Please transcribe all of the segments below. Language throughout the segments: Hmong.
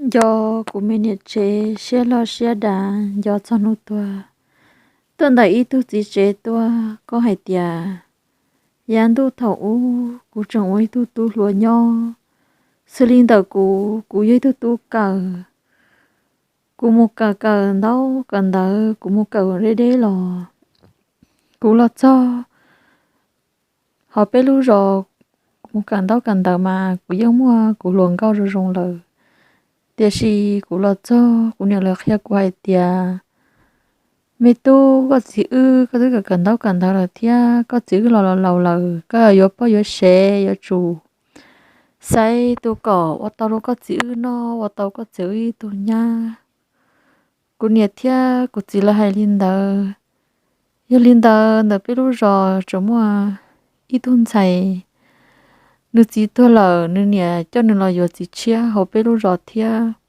Nco kuv me niam tsev siab loj siab dav nco txog hnub tuag. Tuaj ntawm ib tug txiv tsev tuaj, koj hais tias yav ntuj thaum ub kuv tseem ua ib tug tub hluas nyob, xws li ntawm kuv, kuv yog ib tug tub kawm. Kuv mus kawm kawm ntaub kawm ntawv, kuv mus kawm deb deb los kuv los txog hauv peb lub zos, kuv mus kawm ntaub kawm ntawv mas kuv yeej muaj kuv hluas nkauj zoo zoo lawm. Tiam sis kuv los txog, kuv niam lawv qhia kuv hais tias, me tub, koj txiv wb, koj twb kawm kawm ntaub kawm ntawv lawm thiab, koj txiv wb los laus lawm, koj yuav poj yuav sev yuav tsum xaiv tus kom ua tau rau koj txiv wb noj, ua tau koj txiv wb ib tug nyab. Kuv niam thiab kuv txiv lawv hais li ntawd. Yog li ntawd, ntawm peb lub zos tseem muaj ib tug ntxhais, nws txiv tuag lawm, nws niam coj nws los yuav txiv tshiab hauv peb lub zos thiab.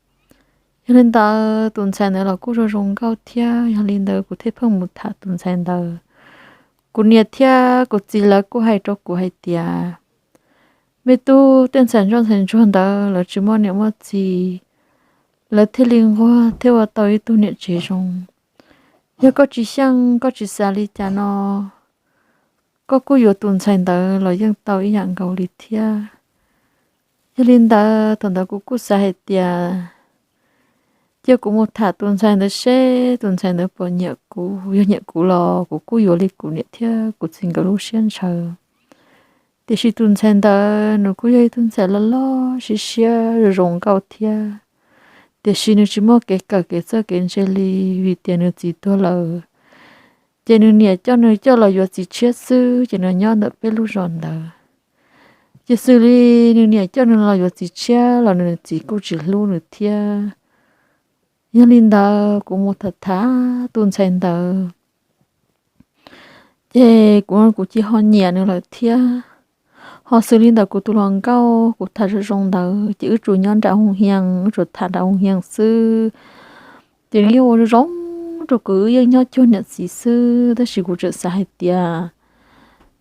Yog li ntawd, tus ntxhais ntawd los kuj zoo zoo nkauj thiab, yog li ntawd kuv thiaj pheej mus tham tus ntxhais ntawd. Kuv niam thiab kuv txiv lawv kuj hais rau kuv hais tias, me tub, tej ntxhais ntsuag ntxhais ntsuag ntawd lawv tsis muaj niam muaj txiv, lawv thiaj li nquag thiaj ua tau ib tug niam tsev zoo. Yog koj tsis xyeej, koj tsis xav li cas no, koj kuj yuav tus ntxhais ntawd los yeej tau ib yam nkaus li thiab. Yog li ntawd, thaum ntawd kuv kuj xav hais tias, cia kuv mus tham tus ntxhais ntawd seb tus ntxhais ntawd puas nyiam kuv, yog nyiam kuv los kuv kuj yuav li kuv niam thiab kuv txiv nkawd lub siab ntshaw. Tiam sis tus ntxhais ntawd nws kuj yog ib tug ntxhais loj loj siab siab zoo zoo nkauj thiab, tiam sis nws tsis muaj kev kawm kev txawj kev ntse li, vim tias nws txiv tuag lawm. Ces nws niam coj nws coj los yuav txiv tshiab xwb, ces nws nyob ntawm peb lub zos ntawd. Ces xws li nws niam coj nws los yuav txiv tshiab los nws txiv kuj tsis hlub nws thiab. Yog li ntawd, kuv mus tham tham tus ntxhais ntawd, ces kuv, kuv cia ho nyiam nws lawm thiab. Ho xws li ntawm kuv tus hluas nkauj kuv tham zoo zoo ntawd, ces wb tsuas nyob nram hoo hias, wb tsuas tham nram hoo hias xwb. Ces nws yeej ua zoo zoo rau kuv, wb yeej nyob cuag niam txiv xwb, tab sis kuv tseem xav hais tias,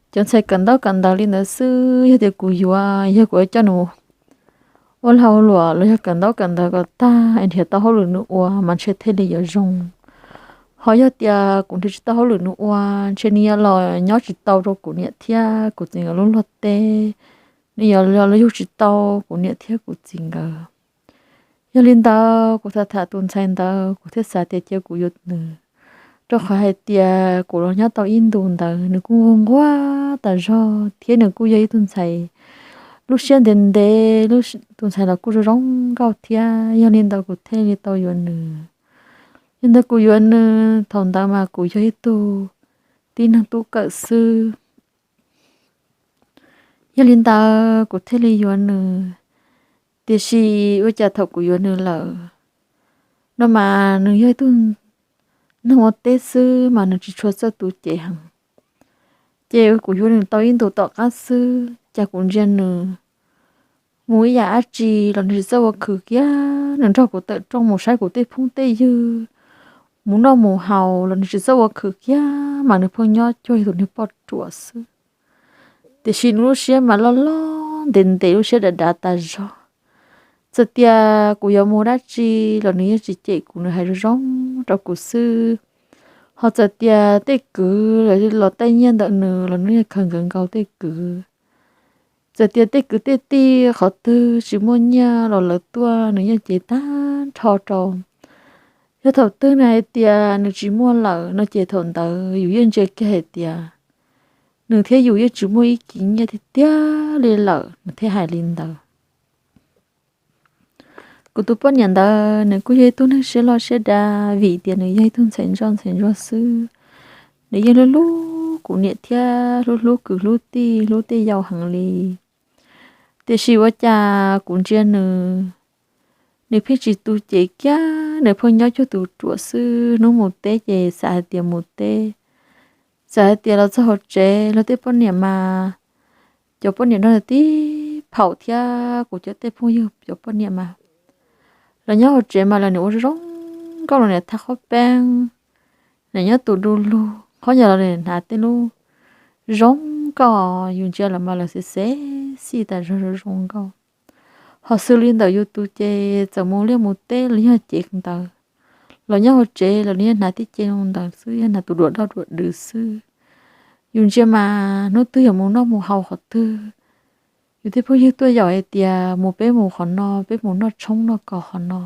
cov ntxhais kawm ntaub kawm ntawv li ntawd xwb, yog tias kuv yuav, yog kuv coj nws ua lag ua luam los yog kawm ntaub kawm ntawv kom tag es nrhiav tau hauj lwm nws ua mas ntshe thiaj li yuav zoo. Ho yog tias kuv nrhiav tsis tau hauj lwm nws ua, ntshe nws yuav los nyob tsis tau rau kuv niam thiab kuv txiv nkawd lub luag teb, nws yuav los yug tsis tau kuv niam thiab kuv txiv nkawd. Yog li ntawd, kuv tham tham tus ntxhais ntawd, kuv thiaj xav tias cia kuv yuav nws, rau qhov hais tias kuv los nyob tau ib ntus ntawd nws kuj nquag nquag tas zog thiab nws kuj yog ib tug ntxhais lub siab ntev ntev, tus ntxhais los kuj zoo zoo nkauj thiab. Yog li ntawd kuv thiaj li tau yuav nws. Yog ntawd kuv yuav nws, thaum ntawd mas kuv yog ib tug tib neeg tub kawm xwb. Yog li ntawd kuv thiaj li yuav nws. Tiam sis ua cas thaum kuv yuav nws lawm no mas nws yog ib tug neeg ua teb xwb mas nws tsis tshua txawj tu cev heev. Ces kuv yuav nws tau ib ntus tom qab xwb, cas kuv ntsia nws mus ib yam dab tsi los nws tsis txawj ua khwv kiag. Nws nrog kuv tawm rooj mus saib kuv tej phooj tej ywg, mus noj mus haus los nws tsis txawj ua khwv kiag, mas nws pheej nyob cuag tus niag poj ruam xwb. Tiam sis nws lub siab mas loj loj ntev ntev, lub siab dav dav tas zog. Txawm tias kuv yuav mus dab tsi los nws yeej tsis cem kuv, nws hais zoo zoo rau kuv xwb. Ho txawm tias tej kwv los tej nyiaj ntawm nws los nws yeej khaws nkawd nkaus tej kwv. Txawm tias tej kwv tej tij qhov twg tsis muaj nyiaj los lawv tuaj nws yeej cev tag nrho rau. Yog thaum twg nws hais tias nws tsis muaj lawm no ces thaum ntawd yus yeej ntsia kiag hais tias nws thiab yus yeej tsis muaj ib kis nyiaj tiag tiag li lawm, nws thiaj hais li ntawd. Kuv tus poj niam ntawd nws kuj yog ib tug neeg siab loj siab dav vim tias nws yog ib tug ntxhais ntsuag ntxhais ntsuag xwb. Nws yeej hlub hlub kuv niam thiab hlub hlub kwv hlub tij hlub tej yau heev li. Tiam sis ua cas kuv ntsia nws, nws pheej tsis tu cev kiag, nws pheej nyob cuag tus ruam xwb. Hnub mus teb ces xav hais tias mus teb, xav hais tias los txog hauv tsev, luag tej poj niam mas, cov poj niam nrog tib phaum thiab kuv cov tej phooj ywg cov poj niam mas, los nyob hauv tsev mas los nim ua zoo zoo nkauj, los nim thab qhob peeb, nim nyob tus du lug, qhov ncauj los nim hnav tej lub zoo nkauj, yus ntsia los mas lawv xev xev xij tas zog zoo zoo nkauj. Ho xws li ntawm yus tus ces txawm mus liaj mus teb los yog cev ntawd, los nyob hauv tsev los nws yog hnav tib ce ntawd xwb, yog hnav tus duam doj duam dws xwb. Yus ntsia mas hnub twg yog mus noj mus haus qhov twg, yus tej phooj ywg tuaj yaum hais tias mus peb mus qhov no, peb mus noj tshoob noj kos qhov no.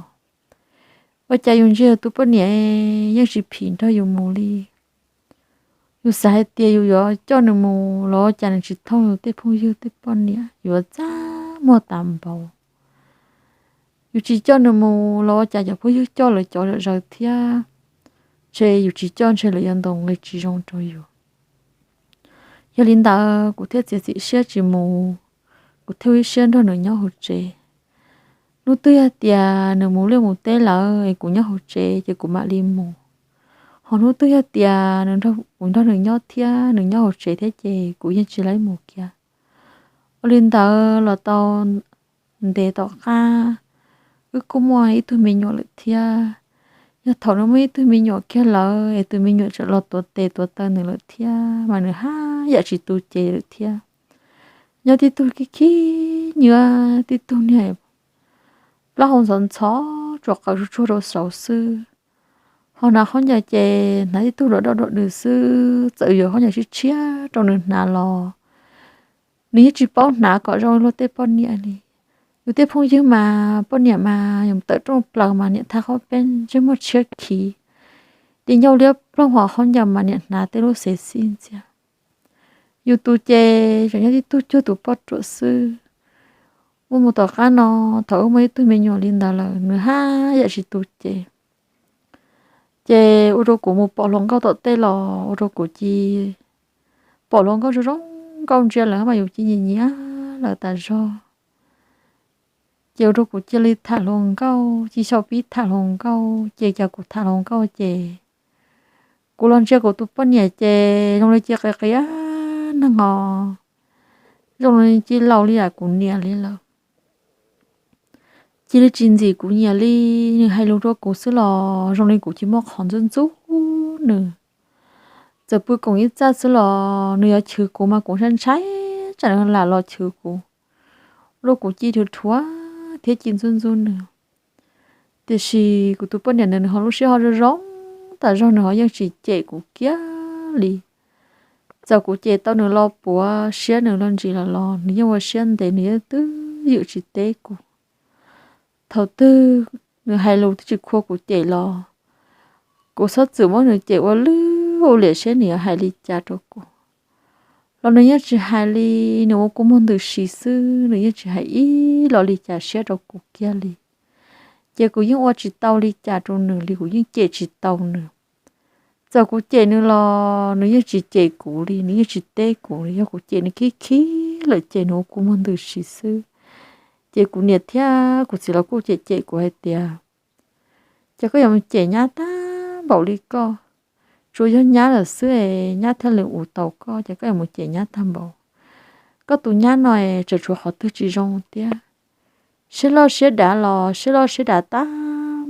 Ua cas yus ntsia yus tus poj niam yeej tsis phim nrog yus mus li. Yus xav hais tias yus yuav coj nws mus los ua cas nws tsis thooj yus tej phooj ywg tej poj niam, yuav txaj muag tas npaum. Yus tsis coj nws mus los ua cas cov phooj ywg coj lawv cov zom zaws thiab, ntshe yus tsis coj ntshe lawv yuav ntaus nqi tsis zoo rau yus. Yog li ntawd kuv thiaj txiav txim siab tsis mus, kuv thiaj ua ib siab nrog nws nyob hauv tsev. Hnub twg yog tias nws mus liaj mus teb lawm es kuv nyob hauv tsev ces kuv mam li mus. Ho hnub twg yog tias nws nrog, kuv nrog nws nyob thiab nws nyob hauv tsev thiab ces kuv yeej tsis laib mus kiag. Ua li ntawd los tau ntev tom qab, wb kuj muaj ib tug me nyuam lawm thiab. Yog thaum nws muaj ib tug me nyuam kiag lawm es tus me nyuam tseem los tuav tes tuav taw nws lawm thiab mas nws haj yam tsis tu ces lawm thiab. Nyob tib tug khib khib nyiab, tib tug niag plaub hau ntxhov ntxhov tsuas qaws tsuag tsuag rau saud xwb. Ho hnav khaub ncaws ces hnav tib tug duam doj duam dws xwb, txawm yuav khaub ncaws tshiab tshiab rau nws hnav los nws yeej tsis paub hnav kom zoo luag tej poj niam li. Yus tej phooj ywg mas poj niam mas yus tawm rooj plaws mas niam thaj qhaub peeb ntsej muag tshiab khiv, ces ncauj liab ploog, hos khaub ncaws mas niam hnav tej lub xev xij ntxiag. Yus tus ces tseem nyob tib tug cuag tus poj ruam xwb. Mus mus tom qab no, thaum wb muaj ib tug me nyuam li ntawd lawm nws haj yam tsis tu ces, ces ua rau kuv mus pom hluas nkauj tom tej los ua rau kuv cia li pom hluas nkauj zoo zoo nkauj ntsia lawv mas yus cia li nyiam nyiam lawv tas zog. Ces ua rau kuv cia li tham hluas nkauj, cia li xyaum pib tham hluas nkauj, ces cas kuv tham hluas nkauj ces kuv los ntsia kuv tus poj niam ces zoo li cia li qias qias neeg os, zoo li cia li laus li yam kuv niam li lawm. Cia li tsis ntxim kuv nyiam li, nws hais lus rau kuv xwb los zoo li kuv cia li muaj qhov ntxub ntxub nws. Txawm pw koom ib txaj xwb los nws yuav chwv kuv mas kuv ntshai ntshai tsam nws lam los chwv kuv, ua rau kuv cia li rhuav thiab cia li ntxub ntxub nws. Tiam sis kuv tus poj niam ntawd nws ho lub siab ho zoo zoo tas zog, nws ho yeej tsis cem kuv kiag li. Txawm kuv cem tau nws los puav, siab nws los ntsis lawm los nws yeej ua siab ntev, nws yeej twb ywm tsis teb kuv. Thaum twg nws hais lus twb tsis khua kuv cem los kuv txhob txwm muab nws cem ua lwj ua liam seb nws yuav hais li cas rau kuv. Los nws yeej tsis hais li, nws ua kua muag ntws si xwb, nws yeej tsis hais ib los li cas siab rau kuv kiag li. Ces kuv yeej ua tsis tau li cas rau nws li, kuv yeej cem tsis tau nws. Txawm kuv cem nws los nws yeej tsis cem kuv li, nws yeej tsis teb kuv li. Yog kuv cem nws khib khib lawm ces nws ua kua muag ntws si xwb. Ces kuv niam thiab kuv txiv los kuj cem cem kuv hais tias, ces koj yuav mus cem nyab tag npaum li koj, tsuas yog nyab lawm xwb es nyab thiaj li ua tau koj, ces koj yuav mus cem nyab tag npaum. Koj tus nyab no es tseem tshuav qhov twg tsis zoo thiab? Siab loj siab dav los siab loj siab dav tag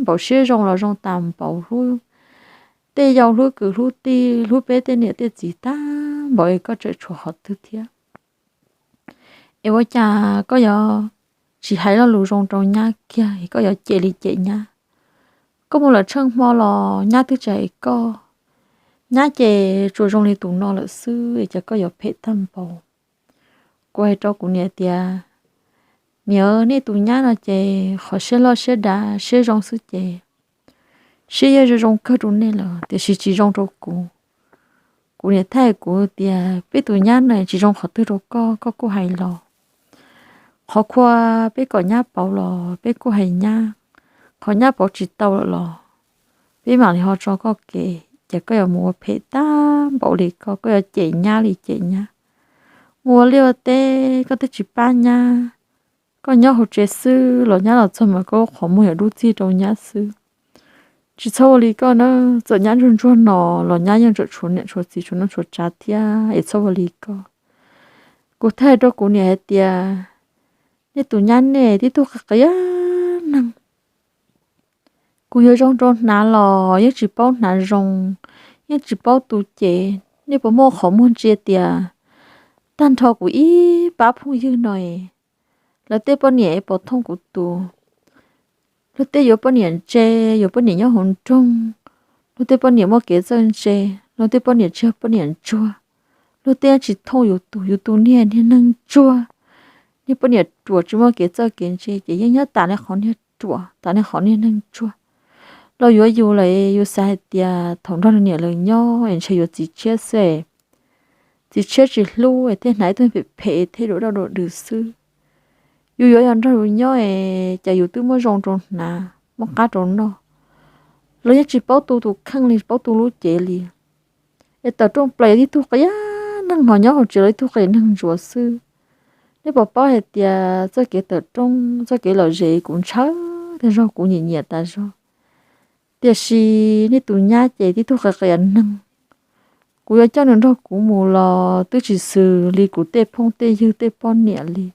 npaum, siab zoo los zoo tag npaum, hlub tej yau hlub kwv hlub tij hlub peb tej niam tej txiv tag npaum es koj tseem tshuav qhov twg thiab? Es ua cas koj yuav tsis hais lo lus zoo rau nyab kiag, koj yuav cem li cem nyab? Koj mus lawm tsheej hmo los nyab twb tsis hais koj, nyab ces tsuas zoo li tus no lawm xwb es cas koj yuav phem tag npaum? Kuv hais rau kuv niam tias, niam, nej tus nyab no ces qhov siab loj siab dav siab zoo xwb ces siab yeej zoo zoo kawg rau nej lawm tiam sis tsis zoo rau kuv. Kuv niam thaij kuv tias, peb tus nyab no tsis zoo qhov twg rau koj, koj kuj hais los. Qhov khua peb kom nyab pauv los peb kuj hais nyab, qhov nyab pauv tsis tau lawm los peb mam li ho tso koj kev. Ces koj yuav mus ua phem tag npaum li koj, koj yuav cem nyab li cem nyab, mus ua liaj ua teb koj twb tsis pab nyab. Koj nyob hauv tsev xwb los nyab los txog mas koj lub qhov muag yuav dub txig rau nyab xwb. Tsis txhob ua li koj na, txawm nyab ntsuag ntsuag no los nyab yeej tseem tshuav niam tshuav txiv tshuav neej tshuav tsav thiab es txhob ua li koj. Kuv thaij rau kuv niam hais tias, nej tus nyab nej tib tug qias qias neeg. Kuv yuav zoo rau hnav los yeej tsis paub hnav zoo, yeej tsis paub tu cev. Nej puas muaj qhov muag ntsia tias tag nrho kuv ib pab phooj ywg no es Luag tej poj niam pov thooj kuv tus, luag tej yuav poj niam ntse, yuav poj niam nyob hauv nroog, luag tej poj niam muaj kev txawj ntse, luag tej poj niam tsis yog poj niam ntsuag, luag tej yeej tsis thooj yus tus, yus tus niag niag neeg ntsuag, niag poj niam ruam tsis muaj kev txawj kev ntse ces yeej nyob tas niag qhov niag ruam, tas niag qhov niag neeg ntsuag. Los yuav yus lawm, yus xav hais tias thaum nrog nws niam lawv nyob es ntshe yuav txiv tshiab xwb, txiv tshiab tsis hlub es thiaj hnav ib tug phem phem thiab dua daj dua dwg xwb. Yus yuav yog nrog yus nyob es cas yus twb muaj zoo rau hnav, muaj qab rau noj, los yeej tsis paub tu tus kheej li, paub tu lub cev li. Es tawm rooj plaws yog tib tug qias neeg, ho nyob hauv tsev los ib tug qias neeg ntsuav xwb. Nej puas paub hais tias txoj kev tawm rooj, txoj kev lom zem kuv ntshaw tas zog, kuv nyiam nyiam tas zog. Tiam sis nej tus nyab ces tib tug qias qias neeg. Kuv yuav coj nws nrog kuv mus los twb tsis xws li kuv tej phooj tej ywg tej poj niam li.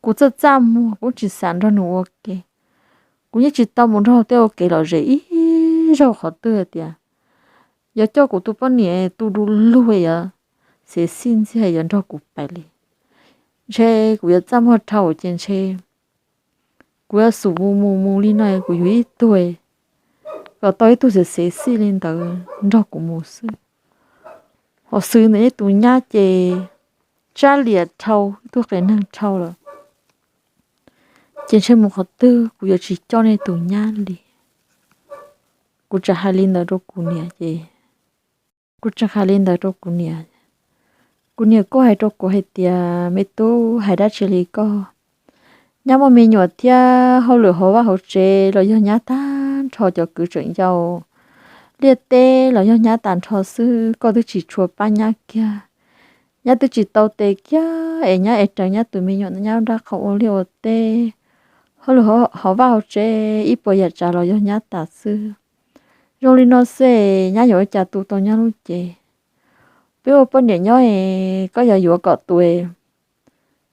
Kuv txaj txaj muag kuv tsis xav nrog nws ua ke. Kuv yeej tsis tau mus nrog tej ua ke lom zem ib zaug qhov twg tias yog coj kuv tus poj niam tu du lug yuav xev xij ntxiag yuav nrog kuv pais li. Ntshe kuv yuav txaj muag dhau ces ntshe kuv yuav xub mus mus mus li no kuv yuav ib tug kom tau ib tug xev xev xij li ntawd nrog kuv mus xwb. Ho xws ntawm nej tus nyab ces tsab liam dhau, ib tug qias neeg dhau lawm. Ces ntshe mus qhov twg kuv yuav tsis coj nej tus nyab li. Kuv tseem hais li ntawd rau kuv niam ces, kuv tseem hais li ntawd rau kuv niam. Kuv niam kuj hais rau kuv hais tias, me tub, hais dab tsi li koj? Nyab muaj me nyuam thiab hauj lwm hauv vaj hauv tsev los yog nyab tag nrho, cov kwv tseem yau liaj teb los yog nyab tag nrho xwb, koj twb tsis tshua pab nyab kiag. Nyab twb tsis tau tes kiag es nyab es raws nyab tus me nyuam nyab nrab qhov ua liaj ua teb, hauj lwm hauv vaj hauv tsev ib puas yam tsav los yog nyab tas xwb. Zoo li no xwb, nyab yuav ua cas tu tau nyab lub cev? Peb ua poj niam nyob es koj yuav yuav kom tus,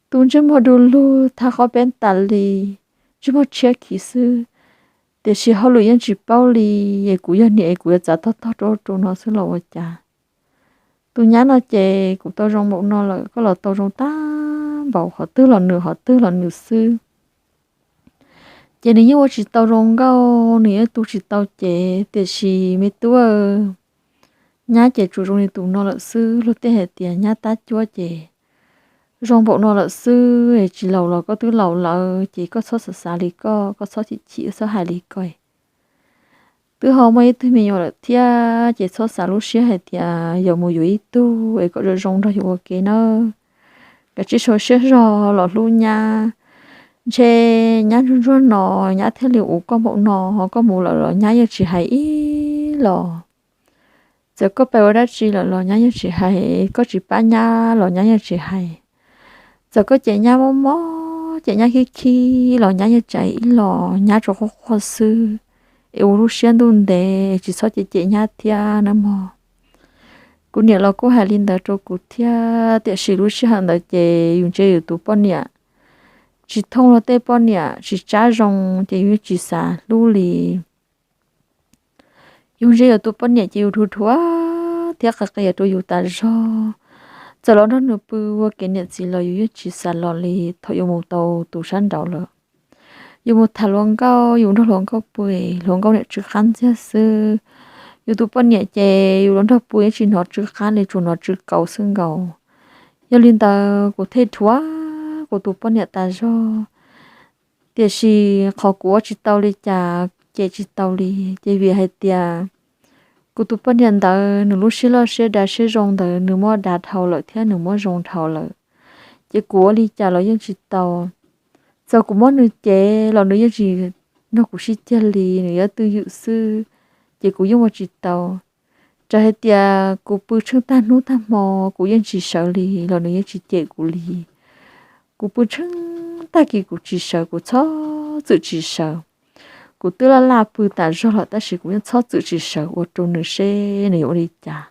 tus ntsej muag du lug thab qob peb tas li, ntsej muag tshiab khiv xwb, tiam sis hauj lwm yeej tsis paub li, es kuv yog niam es kuv yuav txav tog tog rau rau no xwb los ua cas? Tus nyab no ces kuv tau zoo npaum no lawm, koj los tau zoo tag npaum, qhov twg los nws, qhov twg los nws xwb. Ces nws yeej ua tsis tau zoo nkauj, nws yeej tu tsis tau cev, tiam sis me tub, nyab ces tsuas zoo li tus no lawm xwb. Luag tej hais tias nyab tab cuab ces zoo npaum no lawm xwb, tsis laus los koj twb laus lawm ces koj txhob xav xav li koj, koj txhob chim chim, txhob hais li koj. Twb ho muaj ib tug me nyuam lawm thiab ces txhob xav lub siab hais tias yuav mus yuav ib tug es kom zoo zoo nrog yus ua ke nawb. Kav tsij sau siab zog los hlub nyab. Ntshe nyab ntsuag ntsuag no nyab thiaj li ua koj npaum no, ho koj mus lawm los nyab yeej tsis hais ib los. Txawm koj pais ua dab tsi lawm los nyab yeej tsis hais, koj tsis pab nyab los nyab yeej tsis hais. Txawm koj cem nyab mob mob, cem nyab khib khib los nyab yeej tsis hais ib los, nyab tsuas quaj quaj xwb, es ua lub siab ntuj ntev, tsis txhob cem cem nyab thiab nawb mog. Kuv niam los kuj hais li ntawd rau kuv thiab, tiam sis lub sij hawm ntawd ces yus ntsia yus tus poj niam tsis thooj luag tej poj niam, tsis tsab zoo ces yus tsis xav hlub li. Yus ntsia yus tus poj niam ces yus dhuav dhuav thiab qia qia rau yus tas zog. Txawm los nrog nws pw ua kev niam txiv los yus yeej tsis xav los li. Thaum yus mus tau tus sab nraud lawm, yus mus tham hluas nkauj, yus nrog hluas nkauj pw, hluas nkauj niam tsw qab ntxiag xwb. Yus tus poj niam ces yus los nrog pw yeej tsis hnov tsw qab li, tsuas hnov tsw kaus xwb nkaus. Yog li ntawd kuv thiaj dhuav kuv tus poj niam tas zog. Tiam sis qhov kuv ua tsis tau li cas, cem tsis tau li, ces vim hais tias kuv tus poj niam ntawd nws lub siab loj siab dav siab zoo ntawd nws muab dav dhau lawm thiab nws muab zoo dhau lawm, ces kuv ua li cas los yeej tsis tau. Txawm kuv muab nws cem los nws yeej tsis nrog kuv sib ceg li, nws yuav twj ywm xwb, ces kuv yeej ua tsis tau. Raws hais tias kuv pw tsheej tag hnub tag hmo kuv yeej tsis sawv li los nws yeej tsis cem kuv li. Kuv pw tsheej tag kis kuv tsis sawv, kuv txhob txwm tsis sawv. Kuv twb laj laj pw tas zog lawm tab sis kuv yeej txhob txwm tsis sawv ua rau nws seb nws yuav ua li cas.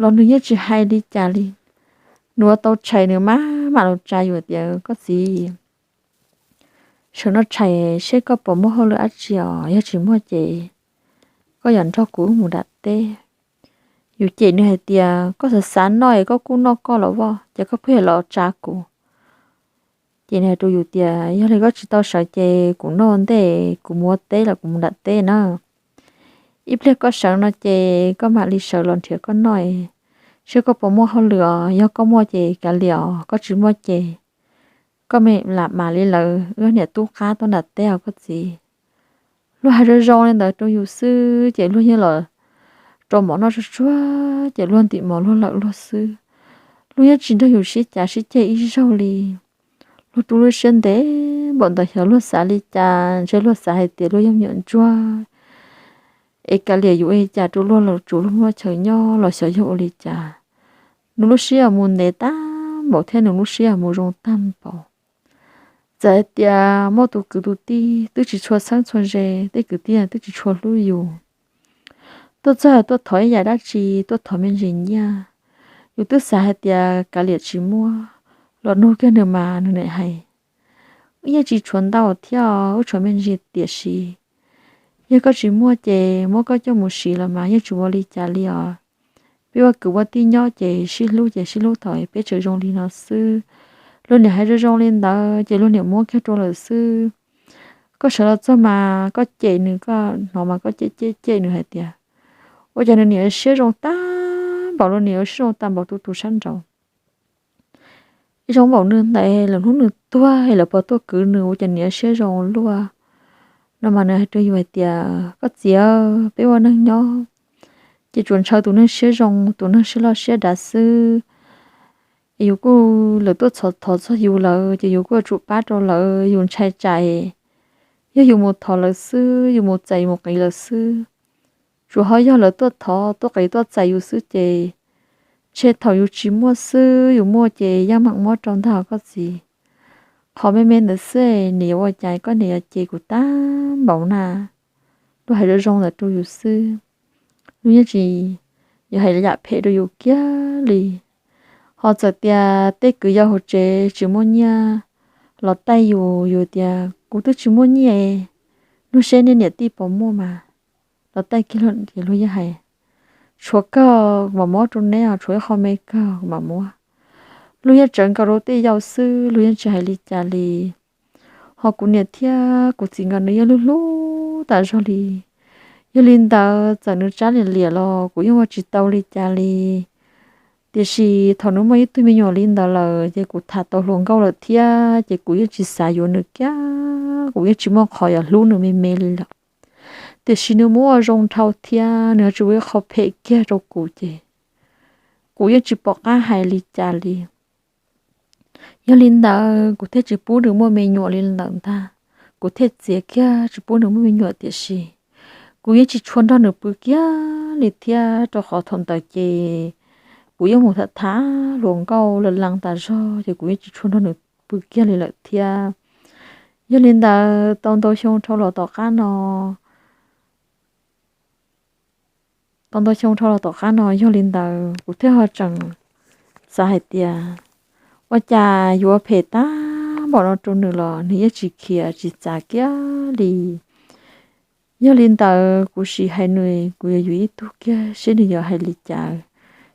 Los nws yeej tsis hais li cas li. Nws ua tau tshais nws mam mam los tsa yus tias, koj txiv, sawv noj tshais seb koj puas muaj hauj lwm dab tsi os, yog tsis muaj ces koj yuav nrog kuv wb mus nram teb. Yus cem nws hais tias, koj xav xav noj es koj kuj noj koj los as, ces koj pheej los tsa kuv. Ces nws hais rau yus tias, Yog li koj tsis tau sawv ces kuv noj ntej, kuv mus ua teb los kuv mus nram teb na. Ib pliag koj sawv no ces koj mam li sawv los nrhiav koj noj, saib koj puas muaj hauj lwm os. Yog koj muaj ces kav liam os, koj tsis muaj ces koj mam li lawv wb niam tub qab tuaj nram teb os koj txiv. Luag hais zoo zoo li ntawd rau yus xwb ces luag yeej los rau mov noj tsuag tsuag ces luag ntim mov luag lawm luag xwb. Luag yeej tsis nrog yus sib cav sib ceg ib zaug li. Luag tu lub siab ntev npaum ntawd xyov luag xav li cas, ntshe luag xav hais tias luag yog me nyuam ntsuag es kav liam yus ua li cas rau luag los tsuav luag muaj chaw nyob los xyov yog ua li cas. Nws lub siab mus ntev tag npaum thiab nws lub siab mus zoo tag npaum. Txawm hais tias muaj tus kwv tus tij twb tsis tshua txheeb txhua ze, tej kwv tij twb tsis tshua hlub yus, tuaj txog tuaj thov ib yam dab tsi, tuaj thov me ntsis nyiaj, yus twb xav hais tias kav liam tsis muaj, los nug kiag nws mas nws niam hais, Wb yeej tsis tshuav ntau thiab os, wb tshuav me ntsis tiam sis yog koj tsis muaj ces muab koj coj mus siv los mas yeej tsis ua li cas li os. Peb ua kwv ua tij nyob ces sib hlub ces sib hlub thaum peb tseem zoo li no xwb. Luag niam hais zoo zoo li ntawd ces luag niam muab kiag rau lawm xwb. Koj sawv los txog mas koj cem nws, koj hnov mas koj cem cem cem nws hais tias, ua cas nws niam siab zoo tag npaum, luag niam siab zoo tag npaum tu tus sab nraud. Ib zoo npaum nws ntawd lawm hnub nws tuag es lawv puas tuaj kwv nws ua cas niam siab zoo luaj no mas nws hais rau yus hais tias, Koj txiv, peb ua neeg nyob ces tsuas ntshaw tus neeg siab zoo, tus neeg siab loj siab dav xwb. Es yus kuj, lawv tuaj thov txog yus lawm ces yus kuj yuav tsum pab rau lawv, yus ntshai tsam yog yus mus thov lawv xwb, yus mus txais yus mus qiv lawv xwb, tsuas ho yog lawv tuaj thov tuaj qiv tuaj txais yus xwb ces ntshe thaum yus tsis muaj xwb, yus muaj ces yeej meem muab rau ntag koj txiv. Qhov me me ntawd xwb niam yuav ua cas koj niam yuav cem kuv tag npaum na. Luag hais zoo zoo ntawd rau yus xwb, luag yeej tsis yuav hais yam phem rau yus kiag li. Ho txawm tias tej kwv yau hauv tsev tsis muaj nyiaj los taij yus, yus tias, Kuv twb tsis muaj nyiaj, nug seb nej niam tij puas muaj mas. Los taij kiag luag ces luag yeej hais, Tshuav kawg mam muab rau neb os, tshuav ib qho me kawg mam muab. Luag yeej tsawv nkaus rau tej yau xwb, luag yeej tsis hais li cas li. Ho kuv niam thiab kuv txiv nkawd nws yeej hlub hlub tas zog li. Yog li ntawd txawm nws tsab liam liam los kuv yeej ua tsis tau li cas li. Tiam sis thaum nws muaj ib tug me nyuam li ntawd lawm ces kuv tham tau hluas nkauj lawm thiab ces kuv yeej tsis xav yuav nws kiag, kuv yeej tsis muaj qhov yuav hlub nws me me li lawm. Tiam sis nws muaj ua zoo dhau thiab nws tsis ua ib qho phem kiag rau kuv ces kuv yeej tsis pom qab hais li cas li. Yog li ntawd kuv thiaj tsis pub nws muaj me nyuam li ntawd ntag. Kuv thiaj txiav kiag tsis pub nws muaj me nyuam tiam sis kuv yeej tsis tshua nrog nws pw kiag li thiab, rau qhov thaum ntawd ces kuv yeej mus tham tham hluas nkauj lawm lees tas zog ces kuv yeej tsis tshua nrog nws pw kiag li lawm thiab. Yog li ntawd tau ntau xyoo dhau los tom qab no, tau ntau xyoo dhau los tom qab no, yog li ntawd kuv thiaj ho tseem xav hais tias, ua cas yuav phem tag npaum no rau nws los nws yeej tsis khiav tsis txav kiag li. Yog li ntawd kuv sim hais nws, kuv yuav yuav ib tug kiag seb nws yuav hais li cas,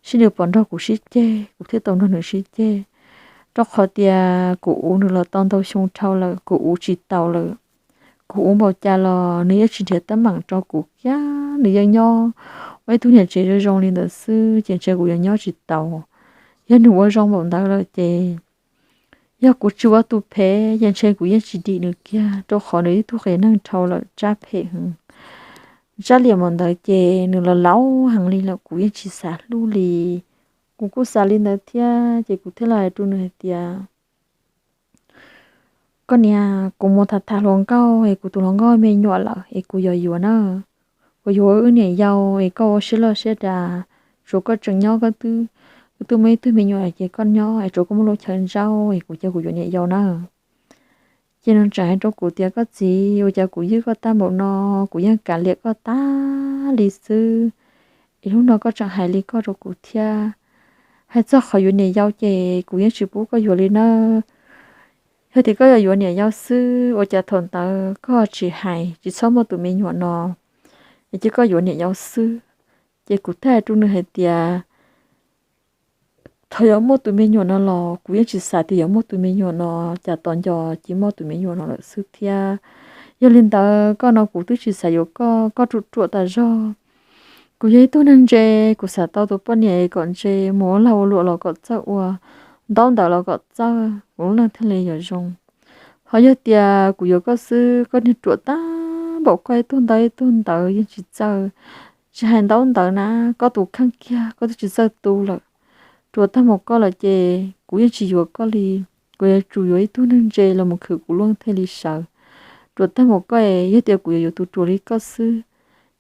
seb nws puas nrog kuv sib ceg, kuv thiaj tau nrog nws sib ceg. Rau qhov tias kuv uv nws los tau ntau xyoo dhau lawm, kuv uv tsis taus lawm. Kuv uv npaum cas los nws yeej tsis nrhiav teeb meem rau kuv kiag, nws yeej nyob ua ib tug niam tsev zoo zoo li ntawd xwb ces ntshe kuv yuav nyob tsis taus. Yog nws ua zoo npaum ntawd lawm ces yog kuv tsis ua tus phem ces ntshe kuv yeej tsis dim nws kiag, rau qhov nws ib tug qias neeg dhau lawm, tsab phem heev. Tsab liam npaum ntawd ces nws los laus heev li lawm kuv yeej tsis xav hlub li. Kuv kuj xav li ntawd thiab ces kuv thiaj li hais rau nws hais tias, koj niam, kuv mus tham tham hluas nkauj es kuv tus hluas nkauj me nyuam lawm es kuv yuav yuav na. Kuv yuav wb niam yau es koj ua siab loj siab dav, tsuav koj tseem nyob, koj twb, koj twb muaj ib tug me nyuam ces koj nyob es tsuav koj muaj lub chaw ntsaub es kuv cia kuv yuav niam yau na. Ces nws tseem hais rau kuv tias, koj txiv, ua cas kuv ywj koj tag npaum no, kuv yeej kav liam koj tag li xwb, es hnub no koj tseem hais li koj rau kuv thiab. Hais txog qhov yuav niam yau ces kuv yeej tsis pub koj yuav li na. Yog tias koj yuav yuav niam yau xwb, ua cas thaum ntawd koj tsis hais tsis txhob muaj tus me nyuam no, es cia koj yuav niam yau xwb. Ces kuv thiaj hais rau nws hais tias, Thaum yuav muaj tus me nyuam no los kuv yeej tsis xav tias yuav muaj tus me nyuam no, cas tos nco ces muaj tus me nyuam no lawm xwb thiab. Yog li ntawd koj no kuv twb tsis xav yuav koj, koj ruam ruam tas zog. Kuv yog ib tug neeg ntse, kuv xav tau tus poj niam kom ntse, mus ua lag ua luam los kom txawj, ua ntaub ntawv los kom txawj, kuv lub neej thiaj li yuav zoo. Ho yog tias kuv yuav koj xwb, koj niag ruam tag npaum koj ib tug ntaub ib tug ntawv yeej tsis txawj, tsis hais ntaub ntawv na, koj tus kheej kiag koj twb tsis txawj tu lawm. Ruam tag npaum koj lawm ces kuv yeej tsis yuav koj li. Kuv yuav tsum yuav ib tug neeg ntse los mus khwv kuv lub neej thiaj li sawv. Ruam tag npaum koj es yog tias kuv yuav yuav tus ruam li koj xwb,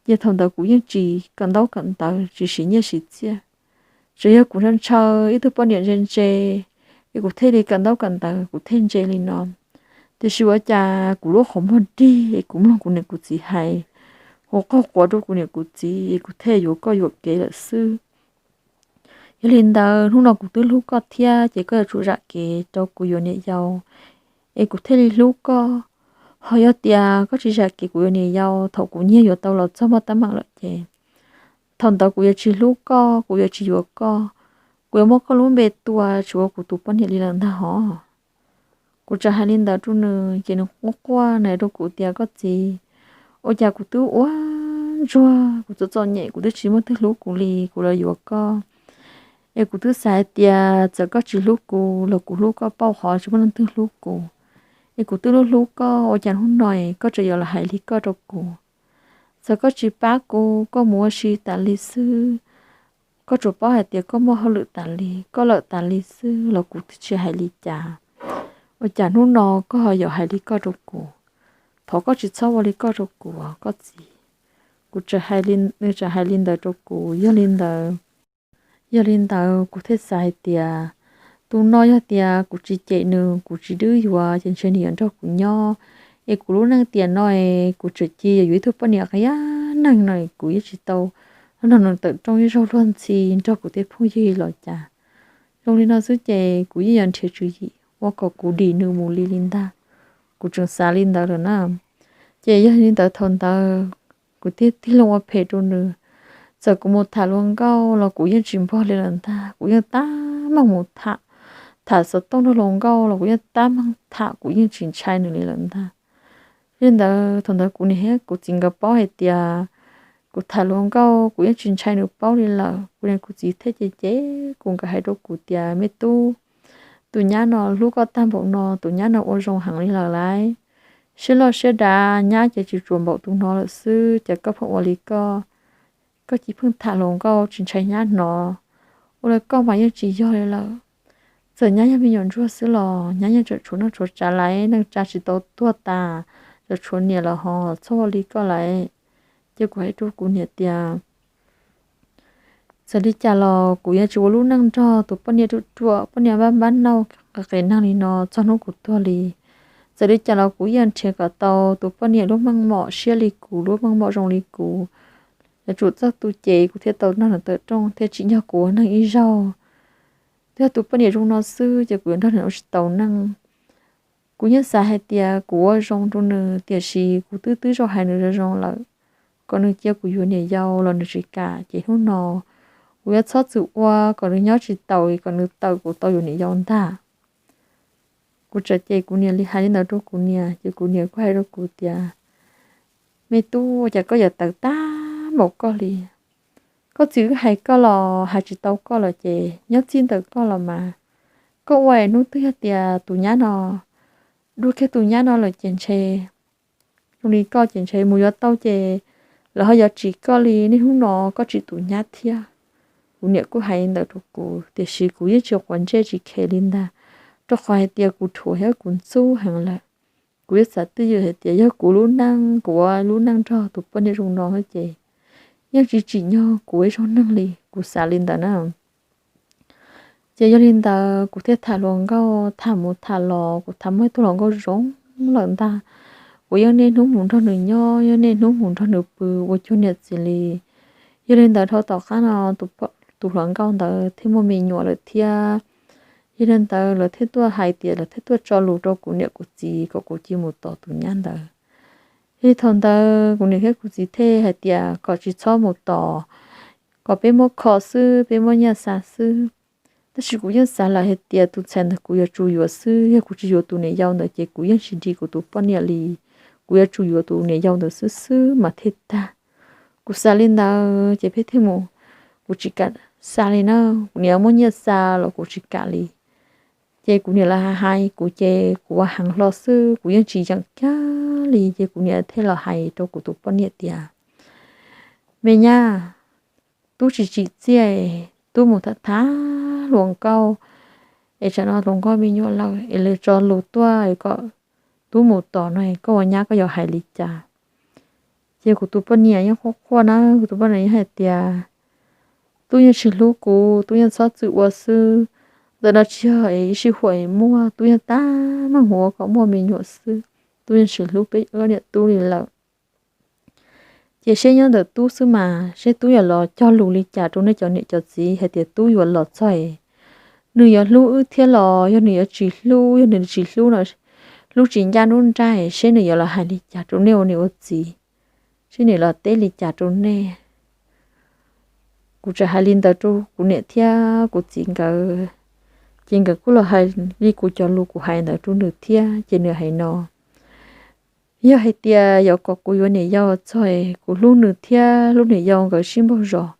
ces thaum ntawd kuv yeej tsis kawm ntaub kawm ntawv, tsis siv nyiaj siv txiaj. Tsuas yog kuv ntshaw ntshaw ib tug poj niam ntse ntse, es kuv thiaj li kawm ntaub kawm ntawv, kuv thiaj ntse li no. Tiam sis ua cas kuv lub qhov muag dig es kuv mloog kuv niam kuv txiv hais, ua qaug quav rau kuv niam kuv txiv es kuv thiaj yuav koj yuam kev lawm xwb. Yog li ntawd hnub no kuv twb hlub koj thiab ces koj yuav tsum zam kev rau kuv yuav niam yau, es kuv thiaj li hlub koj. Ho yog tias koj tsis zam kev kuv yuav niam yau, thaum kuv nyiag yuav tau los txog muaj teeb meem lawm ces thaum ntawd kuv yuav tsis hlub koj, kuv yuav tsis yuav koj, kuv yuav muab koj lub npe tua tsis ua kuv tus poj niam li lawm ntag hos. Kuv txawm hais li ntawd rau nws ces nws quaj quaj nws hais rau kuv tias, koj txiv, ua cas kuv twb ua ntsuag, kuv txom txom nyem, kuv twb tsis muaj twg hlub kuv li, kuv los yuav koj. Es kuv twb xav hais tias txawm koj tsis hlub kuv los kuv hlub koj pauj qhov tsis muaj leej twg hlub kuv. Es kuv twb hlub hlub koj, ua cas hnub no es koj tseem yuav los hais li koj rau kuv? Txawm koj tsis pab kuv, koj mus ua si tas li xwb, koj tsuas paub hais tias koj muaj hauj lwm tas li, koj lawm tas li xwb los kuv twb tsis hais li cas. Ua cas hnub no koj ho yuav hais li koj rau kuv? Thov koj tsis txhob ua li koj rau kuv, koj txiv. Kuv txawm hais li, nws txawm hais li ntawd rau kuv, yog li ntawd, yog li ntawd kuv thiaj xav hais tias tus no yog tias kuv tsis cem nws, kuv tsis dwb yuav ces ntshe nws yuav nrog kuv nyob. Es kuv lub neej tiam no es kuv tseem cia yuav ib tug poj niam qias neeg no, kuv yeej tsis tau nrog nws tawm rooj ib zaug luag ntxhi nrog kuv tej phooj ywg los cas. Zoo li no xwb ces kuv yeej yuav nrhiav tswv yim ua kom kuv dim nws mus li li ntag. Kuv tseem xav li ntawd lawm na. Ces yog li ntawd thaum ntawd kuv thiaj tig loo ua phem rau nws. Txawm kuv mus tham hluas nkauj los kuv yeej tsis npog li lawm ntag, kuv yeej tab meeg mus tham. Tham xov tooj nrog hluas nkauj los kuv yeej tab meeg tham, kuv yeej tsis ntshai nws li lawm ntag. Li ntawd thaum ntawd kuv niam thiab kuv txiv nkawd paub hais tias kuv tham hluas nkauj, kuv yeej tsis ntshai nws paub li lawm. Kuv niam kuv txiv thiaj cem cem kuv, nkawd hais rau kuv tias, me tub, tus nyab no hlub koj tag npaum no, tus nyab no ua zoo heev li lawm lauj. Siab loj siab dav, nyab ces tsis tsuas npaum tus no lawm xwb, cas koj pheej ua li koj? Koj cia pheej tham hluas nkauj tsis ntshai nyab hnov. Ua li koj mas yeej tsis yog li lawm. Txawm nyab yog me nyuam ntsuag xwb los nyab yeej tseem tshuav neej tshuav tsav lauj, neej tsa tsis tau tuag tas, tseem tshuav niam los ho txhob ua li koj lauj. Ces kuv hais rau kuv niam tias, txawm li cas los kuv yuav tsis ua lub neej nrog tus poj niam ruam ruam, poj niam npab npab nauj, qias qias neeg li no txog hnub kuv tuag li. Txawm li cas los kuv yeej nrhiav kom tau tus poj niam lub meej mom siab li kuv, lub meej mom zoo li kuv. Yuav tsum txog tus ces kuv thiaj tau nrog nws tawm rooj thiaj tsim nyog kuv ua neeg ib zaug. Twb yog tus poj niam zoo no xwb ces kuv yuav nrog nws ua tsis tau neej. Kuv yeej xav hais tias kuv ua zoo rau nws, tiam sis kuv twb twb zoo hais nws zoo zoo lawm, kom nws cia kuv yuav niam yau los nws tsis kam, ces hnub no kuv yuav txhob txwm ua kom nws nyob tsis taus, kom nws tawm kuv tau yuav niam yau ntag. Kuv txawm cem kuv niam li, hais li ntawd rau kuv niam, ces kuv niam kuj hais rau kuv tias, me tub, ua cas koj yuav tawv tag npaum koj li? Koj txiv wb hais koj los hais tsis tau koj lawm ces nyob txij ntawm koj los mas. Koj ua es hnub twg yog tias tus nyab no, dua kiag tus nyab no lawm ces ntshe zoo li koj ces ntshe mus yuav tau ces lawv ho yuav tsim koj li, niaj hnub no koj tsim tus nyab thiab. Kuv niam kuj hais li ntawd rau kuv, tiam sis kuv yeej tsis quav ntsej tsis khe li ntag, rau qhov hais tias kuv dhuav thiab kuv ntxub heev lawm. Kuv yeej xav twj ywm hais tias yog kuv lub neej, kuv ua lub neej nrog tus poj niam zoo no ces yeej tsis tsim nyog kuv ua ib zaug neeg li, kuv xav li ntawd na. Ces yog li ntawd kuv thiaj tham hluas nkauj, tham mus tham los kuv tham muaj ib tug hluas nkauj zoo lawm ntag. Kuv yeej niaj hnub mus nrog nws nyob, yeej niaj hnub mus nrog nws pw ua cuag niam txiv li. Yog li ntawd dhau tom qab no tus hluas nkauj ntawd thiaj muaj me nyuam lawm thiab. Yog li ntawd lawv thiaj tuaj hais tias, lawv thiaj tuaj tso lus rau kuv niam kuv txiv kom kuv cia mus tos tus nyab ntawd. Yog li thaum ntawd kuv niam thiab kuv txiv thiaj hais tias kom tsis txhob mus tos, kom peb muab kho xwb, peb muab nyiaj xa xwb. Tab sis kuv yeej xav lawm hais tias tus ntxhais ntawd kuv yuav tsum yuav xwb, yog kuv tsis yuav tus niam yau ntawd ces kuv yeej tsis dim kuv tus poj niam li. Kuv yuav tsum yuav tus niam yau ntawd xwb xwb mas thiaj tag. Kuv xav li ntawd ces peb thiaj mus, kuv tsis kam xa li na, kuv niam muab nyiaj xa los kuv tsis kam li. Ces kuv niam lawv hais hais kuv ces kuv ua heev hlo xwb, kuv yeej tsis yeem kiag li. Ces kuv niam thiaj los hais rau kuv tus poj niam tias, me nyab, tub tsis tsim txiaj, tub mus tham tham hluas nkauj es tsam no hluas nkauj me nyuam lawm es lawv tso lus tuaj kom tub mus tos no, koj ua nyab koj yuav hais li cas? Ces kuv tus poj niam yeej quaj quaj na, kuv tus poj niam yeej hais tias, tub yeej tsis hlub kuv, tub yeej txhob txwm ua xwb, ntawm no tsis yog es ib sij huam es muaj, tub yeej tab meeg ua kom muaj me nyuam xwb, tub yeej tsis hlub peb niam tub li lawm. Ces seb nyob ntawm tub xwb mas seb tub yuav los cog lus li cas rau nej cov niam cov txiv hais tias tub yuav los txog es nws yuav hlub wb thiab los yog nws yuav tsis hlub, yog nws tsis hlub no, hlub tsis ncaj nruab nrag seb nws yuav los hais li cas rau nej ua niam ua txiv, seb nws los teb li cas rau nej. Kuv tseem hais li ntawd rau kuv niam thiab kuv txiv nkawd, ces nkawd kuj los hais li kuv cov lus kuv hais ntawd rau nws thiab, ces nws hais no, yog hais tias yuav kom kuv yuav niam yau txog, kuv hlub nws thiab hlub niam yau nkawd sib npaug zos,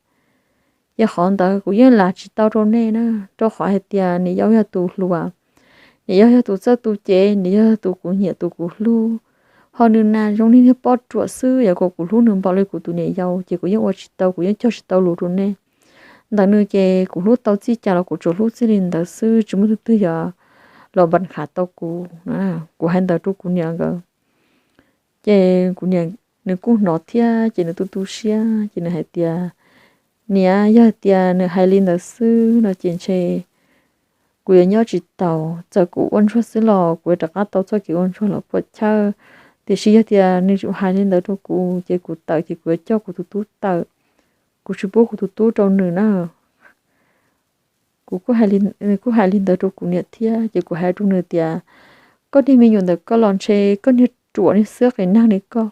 ces qhov ntawd kuv yeej lav tsis tau rau nej na, rau qhov hais tias niam yau yog tus hluas, niam yau yog tus txawj tus cem, niam yau yog tus kuv nyiam tus kuv hlub. Ho nws na zoo li niag poj ruam xwb, yog kom kuv hlub nws npaum li kuv tus niam yau ces kuv yeej ua tsis tau, kuv yeej cog tsis tau lus rau nej. Ntawm nws ces kuv hlub tau txij cas los kuv tsuas hlub txij li ntawd xwb, tsis muaj leej twg yuav los npam khav tau kuv. Kuv hais ntawd rau kuv niam nkawd, ces kuv niam nws kuj hnov thiab ces nws tu tu siab ces nws hais tias, niam, yog hais tias nws hais li ntawd xwb no ces ntshe kuv yuav nyob tsis taus, txawm kuv ua ntsuag xwb los kuv yuav rov qab tau txoj kev ua ntsuag los puas chawj. Tiam sis yog tias nws tseem hais li ntawd rau kuv ces kuv tawm ces kuv yuav coj kuv tus tub tawm, kuv tsis pub kuv tus tub rau nws na. Kuv kuj hais li ntawd rau kuv niam thiab ces kuv hais rau nws tias, koj niag me nyuam ntawm koj los ntshe koj niag ruam niag xiab qias neeg li koj,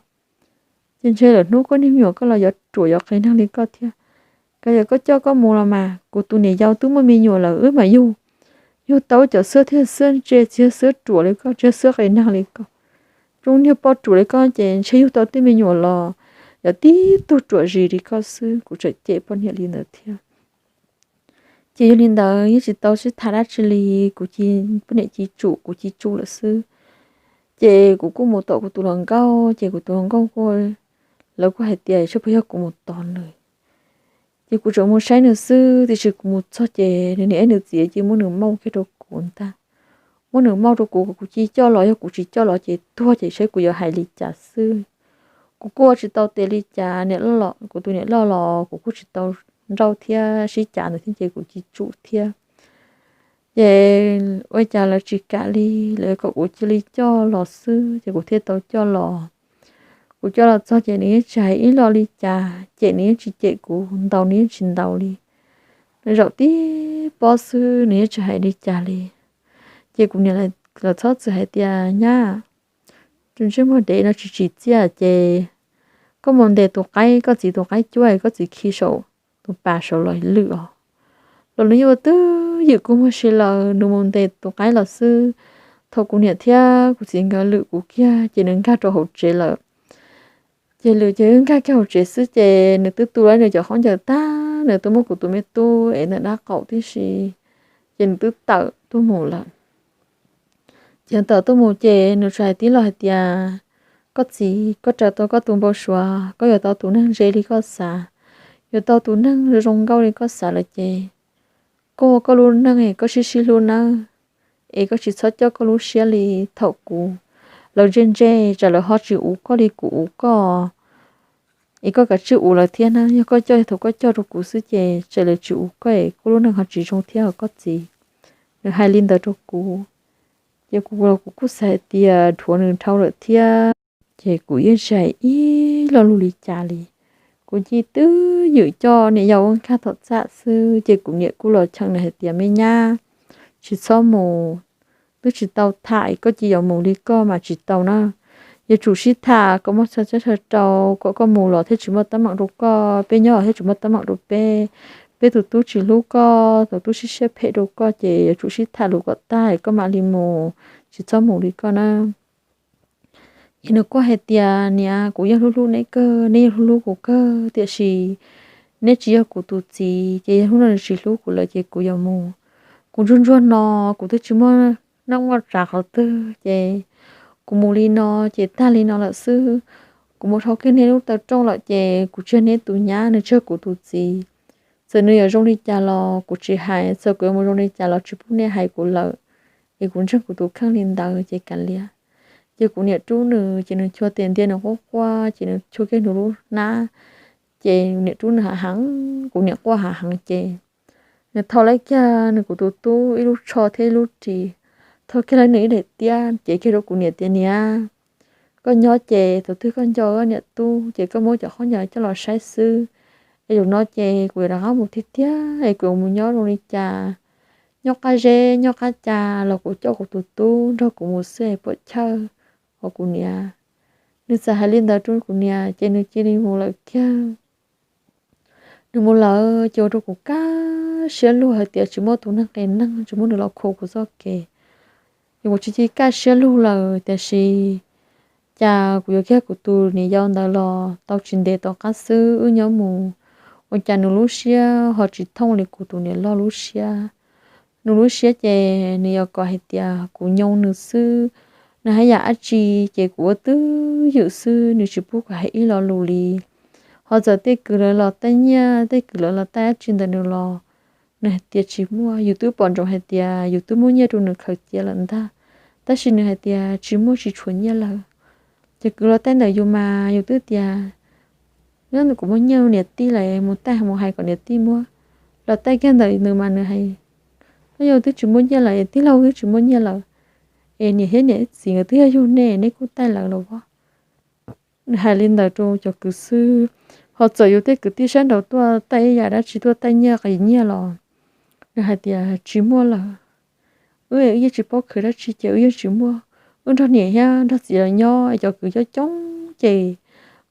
ces ntshe lwm hnub koj niag me nyuam koj los yuav ruam yuav qias neeg li koj thiab. Koj yog koj coj koj mus los mas kuv tus niam yau twb muaj me nyuam lawm wb mam yug, yug tau cov xiab thiab xiab ntse tsis yog xiab ruam li koj tsis yog xiab qias neeg li koj. Zoo niag poj ruam li koj ces ntshe yug tau tej me nyuam los yog tib tug ruam zis li koj xwb. Kuv tseem cem poj niam li ntawd thiab. Ces yog li ntawd yeej tsis tau sib tham dab tsi li, kuv cia poj niam cia tsum kuv cia tsum lawm xwb. Ces kuv kuj mus tom kuv tus hluas nkauj ces kuv tus hluas nkauj kuj, lawv kuj hais tias seb puas yog kuv mus tos nws. Ces kuv tseem mus saib nws xwb, tiam sis kuv mus txog ces nws niam nws txiv cia muab nws mauj kiag rau kuv ntag. Muab nws mauj rau kuv, kuv cia coj los, yog kuv tsis coj los ces tuag ces saib kuv yuav hais li cas xwb. Kuv kuj ua tsis tau tes li cas, kuv tus niam loj los kuv kuj tsis tau nrauj thiab sib cav ntawd thiab ces kuv cia tsum thiab. Ces ua cas lawv tsis kam li, lawv kom kuv cia li coj los xwb ces kuv thiaj tau coj los. Kuv coj los txog ces nws yeej tsis hais ib lo li cas, cem nws yeej tsis cem kuv, ntaus nws yeej tsis ntaus li. Nws zaum tib pob xwb nws yeej tsis hais li cas li. Ces kuv niam los txhob txwm hais tias, nyab, tus ntsej muag dev no tsis tsim txiaj ces koj mus ntes tus qaib, koj txiv tus qaib cuab es koj txiv khi saum tus pas saud los lwm os. Los nws yeej ua twj ywm kua muag si lawm, nws mus ntes tus qaib los xwb. Thaum kuv niam thiab kuv txiv nkawd lwm kuv kiag ces nws nkag rau hauv tsev lawm. Ces lwm ces wb nkag kiag hauv tsev xwb ces nws twb tu lawm nws cov khaub ncaws tag, nws twb muab kuv tus me tub ev ntawm dab qaum tib si, ces nws twb tawm tuaj mus lawm. Ces tawm tuaj mus ces nws txawm hais tib lo hais tias, koj txiv, koj raws tau koj tus npau suav, koj yuav tau tus neeg ntse li koj xav, yuav tau tus neeg zoo nkauj li koj xav lawm ces koj ua koj lub neej es koj sib sib hlub nawb, es koj tsis txhob coj koj lub siab li thaum kuv, lawv ntse ntse tsam lawv ho tsis uv koj li kuv uv koj. Es koj kav tsij uv lawv thiab na, yog koj coj thaum koj coj rau kuv xwb ces tsam lawv tsis uv koj es koj lub neej ho tsis zoo thiab os koj txiv. Nws hais li ntawd rau kuv, ces kuv los kuv kuj xav hais tias dhuav nws dhau lawm thiab. Ces kuv yeej tsis hais ib lo lus li cas li. Kuv cia twj ywm coj niam yau nkag tom txaj xwb, ces kuv niam kuj los cheem nws hais tias, me nyab, tsis txhob mus, twb tsis tau tham, koj cia yuav mus li koj mas tsis tau na. Yuav tsum sib tham kom muaj txhua txhua rau, kom koj mus los thiaj tsis muaj teeb meem rau koj, peb nyob los thiaj tsis muaj teeb meem rau peb. peb tus tub tsis hlub koj, tus tub siab siab phem rau koj ces yuav tsum sib tham lus kom tag koj mam li mus, tsis txhob mus li koj na. Ces nws kuj hais tias, Niam, kuv yeej hlub hlub neb kawg, neb yeej hlub hlub kuv kawg, tiam sis neb tsis yog kuv tus txiv, ces yog hnub no nws tsis hlub kuv lawm ces kuv yuav mus. Kuv ntsuag ntsuag no, kuv twb tsis muaj neej muaj tsav qhov twg, ces kuv mus li no ces tag li no lawm xwb. Kuv mus dhau kiag neb lub taw rooj lawm ces kuv tsis yog neb tus nyab, nws tsis yog kuv tus txiv. Txawm nws yuav zoo li cas los kuv tsis hais, txawm kuv yuav mus zoo li cas los tsis pub neb hais kuv lawm. Es kuv ntseeg kuv tus kheej li ntawd ces kav liam. Ces kuv niam rub nws ces nws chua tes ntia nws quaj quaj ces nws chua kiag nws lub hnab. Ces niam rub nws hav heev, kuv niam quaj hav heev ces nws thau lawv kiag nws kuv tus tub ib lub tsho thiab ib lub ris, thau kiag lawv nws ib daim tiab ces kiag rau kuv niam tias, Niam, koj nyob ces thaum twg koj nco niam tub ces koj muab cov qhob ncaws coj los saib xwb. Es zaum no ces kuv yuav rov qab mus tiag tiag es kuv yuav mus nyob zoo li cas, nyob qab zeb nyob qab ca los kuv coj kuv tus tub nrog kuv mus xwb es puam chawj. Hos kuv niam, nws txawm hais li ntawd rau kuv niam ces nws cia li mus lawm kiag. Nws mus lawm ces ua rau kuv kaj siab lug hais tias tsis muaj tus neeg qias neeg tsis muaj nws los khuv kuv txoj kev. Ces kuv tsis cia kaj siab lug lawm tiam sis cas kuv yuav kiag kuv tus niam yau ntawd los tau tsis ntev tom qab xwb wb nyob mus, ua cas nws lub siab ho tsis thooj li kuv tus niam loj lub siab. Nws lub siab ces nws yog kom hais tias kuv nyoo nws xwb, nws hais yam dab tsi ces kuv ua twj ywm xwb, nws tsis pub kuv hais ib lo lus li. Ho txawm tej kwv lawv los taij nyiaj, tej kwv lawv los taij dab tsi ntawm nws los nws hais tias tsis muaj. Yus twb pom ntsoov hais tias yus twb muab nyiaj rau nws khaws cia lawm ntag, tab sis nws hais tias tsis muaj, tsis tshuav nyiaj lawm. Ces kwv los taij ntawm yus mas yus twb tias, Nyob kuv muaj nyiaj niam tij lawm, mus taij mus hais kom niam tij muab. Los taij kiag ntawm nws mas nws hais, Yog twb tsis muaj nyiaj lawm, tij laug twb tsis muaj nyiaj lawm, es niam thiab niam txiv nkawd twb yog yug nej, nej kuj taij lawv los as. Nws hais li ntawd rau cov kwv xwb. Ho txawm yus tej kwv tij sab nraud tuaj taij ib yam dab tsi, tuaj taij nyiaj qias nyiaj los nws hais tias tsis muaj lawm. Wb, wb yeej tsis paub khwv dab tsi ces wb yeej tsis muaj. Wb nrog niam thiab nrog txiv los nyob, cov kwv coob coob ces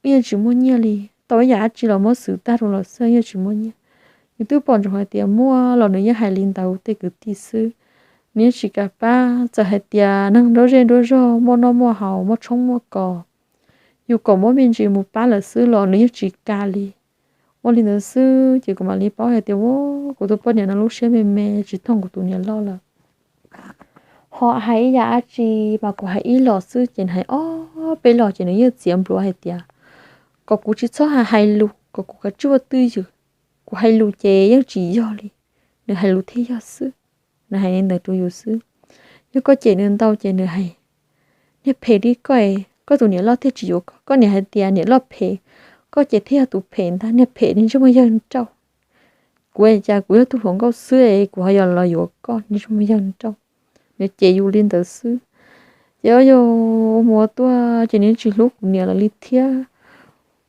wb yeej tsis muaj nyiaj li. Tau ib yam dab tsi los muab xwm tag rau lawv xwb, yeej tsis muaj nyiaj. Yus twb pom ntsoov hais tias muaj los nws yeej hais li ntawd tej kwv tij xwb. Nws yeej tsis kam pab, txawm hais tias neeg nruab zej nruab zog muaj noj muaj haus, muaj tshoob muaj kos, yus kom muab me ntsis mus pab lawm xwb los nws yeej tsis kam li. Ua li ntawd xwb ces kuv mam li paub hais tias, Ua, kuv tus poj niam no lub siab me me tsis thooj kuv tus niam loj lawm. Ho hais ib yam dab tsi mas kuv hais ib los xwb ces nws hais ob peb los ces nws yeej txiav npluav hais tias kom kuv tsis txhob hais lus, kom kuv kav tsij ua twj ywm, kuv hais lus ces yeej tsis yog li, nws hais lus thiaj yog xwb. Nws hais li ntawd rau yus xwb. Yog koj cem nws ntau ces nws hais, Niag phem li koj, koj tus niam loj thiaj tsis yuav koj. Koj niam hais tias niam loj phem, koj ces thiaj yog tus phem ntag, niag phem li ntsej muag yawg nrauj. Kuv cas kuv yog tus hluas nkauj xwb es kuv ho yuav los yuav koj li ntsej muag yawg nrauj. Nws cem yus li ntawd xwb. Ces yus mus ua tuaj ces nws tsis hlub kuv niam lawv li thiab.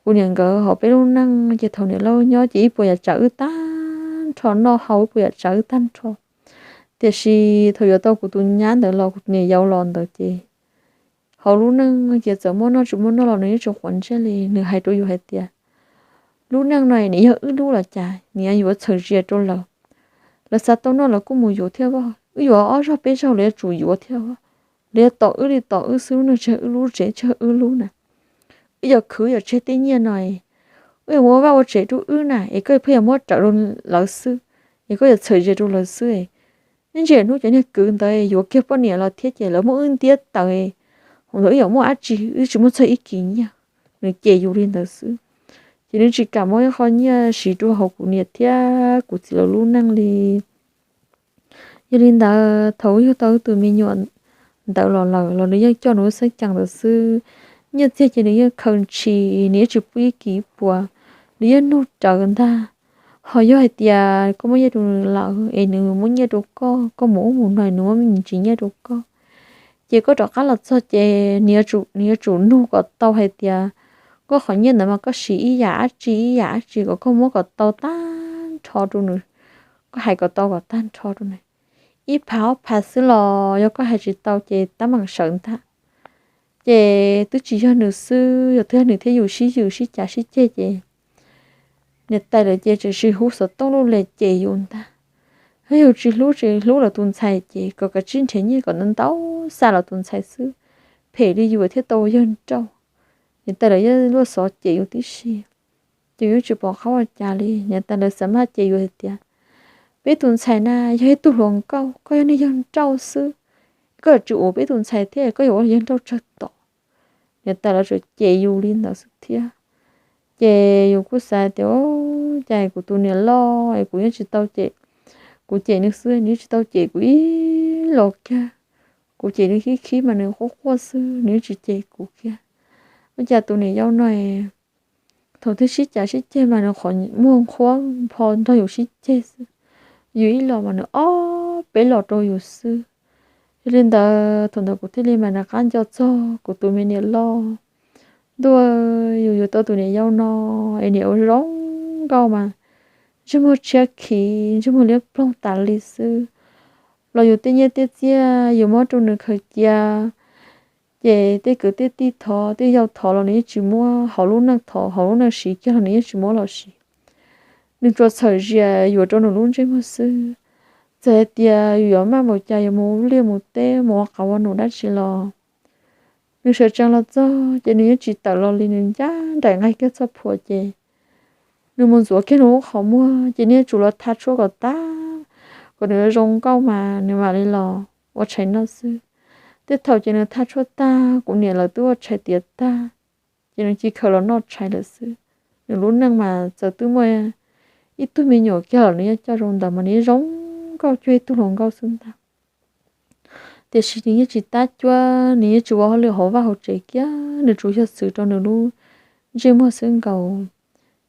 Kuv niam nkawd hauv peb lub neej ces thaum niam loj nyob ces ib puas yam tsav wb tag nrho, noj haus ib puas yam tsav wb tag nrho. Tiam sis thaum yuav tau kuv tus nyab ntawd los, kuv tus niam yau los ntawd ces hauv lub neej ces txawm muaj noj tsis muaj noj los nws yeej tsis quav ntsej li. Nws hais rau yus hais tias, Lub neej no nws yog wb lub los cas, nws yuav txhawm zia rau lawv. Lawv xav tau noj lawv kuj mus yuav thiab os. Wb yuav ob zaug peb zaug lawv yuav tsum yuav thiab os. Lawv yuav tom wb li tom wb xwb, lub neej tsis yog wb lub, tsev tsis yog wb lub na. Wb yuav khwv yuav tseg tej nyiaj no, wb yuav muab vaj ua tsev rau wb na, es koj pheej yuav muab raws rau lawv xwb, es koj yuav txhawm zia rau lawv xwb. Ib ntsis hnub cov niag kwv ntawd yuav kiag poj niam los thiab ces lawv muab wb ntiab tawm, hos ntawd wb yuav muaj dab tsi, wb tsis muaj txog ib kis nyiaj. Nws cem yus li ntawd xwb. Ces nws tsis kam muab ib qho nyiaj siv rau hauv kuv niam thiab kuv txiv lawv lub neej li. Yog li ntawd thaum wb yug tau wb tus me nyuam ntawd los lawm los nws yeej coj nws lub xeeb ceem ntawd xwb. Nyiaj txiag ces nws yeej khaws ntshis, nws yeej tsis pub ib kis ib puas, nws yeej nug rawv ntag. Ho yog hais tias koj muab nyiaj rau nws lawm es nws muab nyiaj rau koj, koj mus ub mus no nws muab me ntsis nyiaj rau koj, ces koj rov qab los txog ces nws yuav tsum nug kom tau hais tias koj qhov nyiaj ntawd mas koj siv ib yam dab tsi ib yam dab tsi kom koj muab kom tau tag nrho rau nws, koj hais kom tau kom tag nrho rau nws. Ib phav ob phav xwb los yog koj hais tsis tau ces tab meeg sawv ntag. Ces twb tsis yog nws xwb, yog twb yog nws thiab yus sib ywm sib cav sib ceg ces Niam tais lawv ces tseem sis hu xov tooj luj li cem yus ntag. Yog yus tsis hlub, tsis hlub lawv tus ntxhais ces kom kav tsij nrhiav nyiaj kom ntau ntau xa los tus ntxhais xwb, phem li yus thiaj tau yawg nrauj. Niam tais lawv yeej luaj xov cem yus tib si, ces yus tsis pom qab ua cas li. Niam tais lawv xav maj cem yus hais tias, peb tus ntxhais na yog ib tug hluas nkauj, koj yog niag yawg nrauj xwb, koj yuav tsum ua peb tus ntxhais thiab koj yuav ua yawg nrauj tsawg tom. Niam tais lawv tseem cem yus li ntawd xwb thiab. Ces yus kuj xav tias, cas kuv tus niam loj es kuv yeej tsis tau cem, kuv cem nws xwb nws yeej tsis tau cem kuv ib los kiag. Kuv cem nws khib khib mas nws quaj quaj xwb, nws yeej tsis cem kuv kiag. Ua cas tus niam yau no thaum twg sib cav sib ceg mas nws qhov muag nqhuab npho nrog yus sib ceg xwb. Yus ib los mas nws ob peb los rau yus xwb. Yog li ntawd thaum ntawd kuv thiaj li mam rov qab nco txog kuv tus me niam loj. Ntuj, yus yuav tau tus niam yau no es niam ua zoo nkauj mas ntsej muag tshiab khiv, ntsej muag liab ploog tas li xwb. Los yus tej nyiaj tej txiaj yus muab rau nws khaws cia, ces tej kwv tej tij thov, tej yau thov los nws yeej tsis muab, hauv lub neej thov, hauv lub neej siv kiag los nws yeej tsis muab los siv. Nws tsuas txhawm zias yuav rau nws lub ntsej muag xwb. Txawm hais tias yus yuav maj npaum cas yuav mus ua liaj mus teb mus ua qav ua num dab tsi los, nws sawv tsees los txog ces nws yeej tsis tawm los li, nws ncaj nraim nqaij kiag txoj phuam ces nws mus ntxuav kiag nws lub qhov muag ces nws yuav tsum los tha tshuaj kom tag, kom nws zoo nkauj mas nws mam li los ua tshais noj xwb. Tej thaum ces nws tha tshuaj tag kuv niam lawv twb ua tshais tiav tag, ces nws cia li khaws los noj tshais lawm xwb. Nws lub neej mas txawm twb muaj ib tug me nyuam kiag los nws yeej coj zoo ntawd mas nws yeej zoo nkauj cuag ib tug hluas nkauj xwb ntag. Tiam sis nws yeej tsis tab cuab, nws yeej tsis ua hauj lwm hauv vaj hauv tsev kiag, nws tsuas yog xwm rau nws lub ntsej muag xwb nkaus.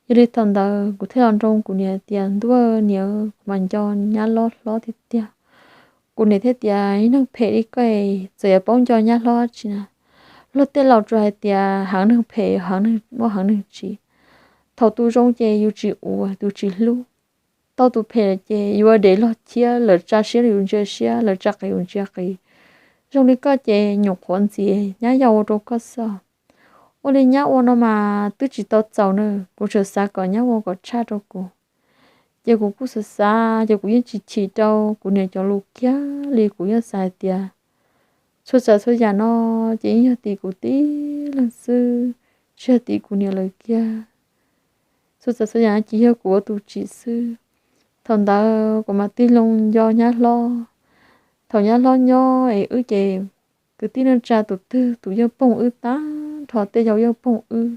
Yog li thaum ntawd kuv thiaj los nroo kuv niam tias, ntuj niam, kuv mas nco nyab loj hlob tiag tiag. Kuv niam thiaj tias, ib neeg phem li koj txawm yuav paub nco nyab hlob dab tsi na? Luag tej laus tsuas hais tias heev neeg phem, heev neeg muaj heev neeg tsim. Thaum tus zoo ces yus tsis ua, yus tsis hlub. Tau tus phem ces yus ua dev log thiab, lawv tsa siab yus ntsia siab, lawv tsa qis yus ntsia qis. Zoo li koj ces nyuam qhuav ntxias nyab yau ua rau koj xwb. Ua li nyab ua no mas twb tsis tau txaus na, kuv tseem xav kom nyab ua kom tshaj rau kuv. Ces kuv kuj xav xav ces kuv yeej tsis chim rau kuv niam cov lus kiag li, kuv yeej xav hais tias txhua tsav txhua yam no ces yeej yog tim kuv tib leeg xwb, tsis yog tim kuv niam lawv kiag. Txhua tsav txhua yam no ces yog kuv ua tus tsim xwb. Thaum ntawd kuv mam tig loo nco nyab hlob. Thaum nyab hlob nyob es wb ces kwv tij neej tsa tus twg tus yeej poob wb tag nrho, tej yau yeej poob wb.